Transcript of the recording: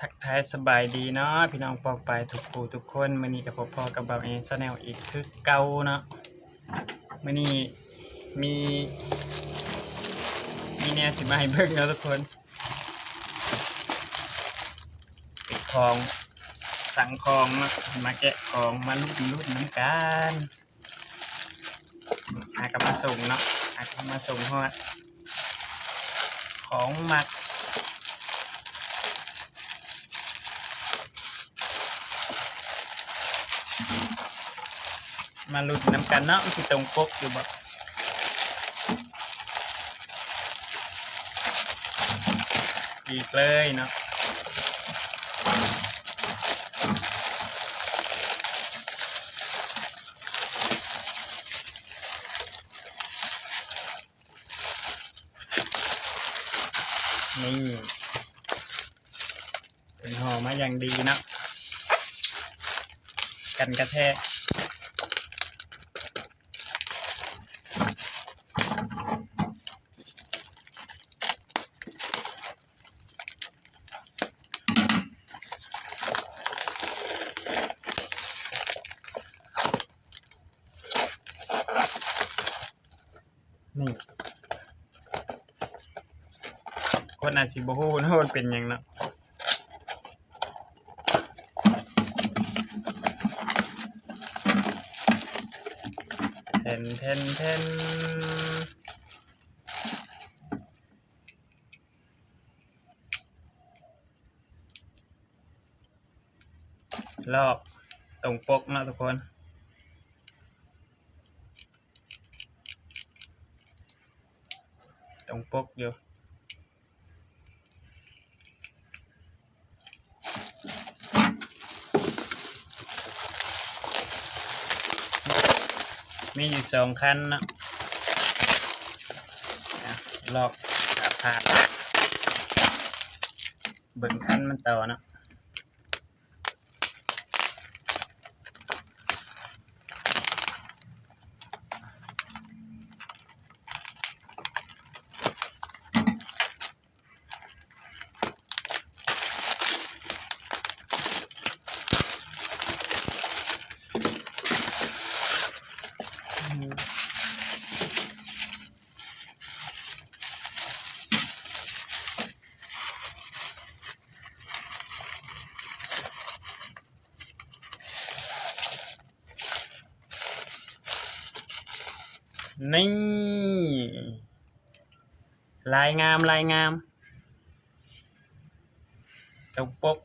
ທັກທາຍສະບາຍດີເນາະ ພີ່ນ້ອງປ້ອງປາຍທຸກຜູ້ທຸກຄົນ. ມື້ນີ້ກໍພົບພໍ້ກັບບ່າວເອ Channel ອີກຄືເກົ່າເນາະ. ມື້ນີ້ມີ ມີແນວຊິມາໃຫ້ເບິ່ງເນາະທຸກຄົນ. ເປັນຂອງ ສັ່ງຂອງເນາະ ມາແກະຂອງ ມາລຸ້ນ ລຸ້ນນຳກັນ. ຫາກະມາສົ່ງເນາະ ຫາກະມາສົ່ງຮອດ ຂອງມັກ ມາລຸ້ນນຳກັນເນາະ ມັນຊິຕົງປົກຢູ່ບໍ່? ອີກເລີຍເນາະ. ນີ້ ເພິ່ນຫໍ່ມາຢ່າງດີເນາະ ກັນກະແທກ. ນີ້ ຄົນອາດຊິບໍ່ຮູ້ເນາະວ່າເປັນຫຍັງເນາະ. ແທນ ແທນ ແທນ. ລອກຕົງປົກເນາະທຸກຄົນ ຕົງປົກຢູ່. ມີຢູ່ສອງຄັນເນາະ ອະ ລອກ ອະ ຜ່ານ ເບິ່ງຄັນມັນຕໍ່ເນາະ. ນີ້ ລາຍງາມ ລາຍງາມ ຕົງປົກ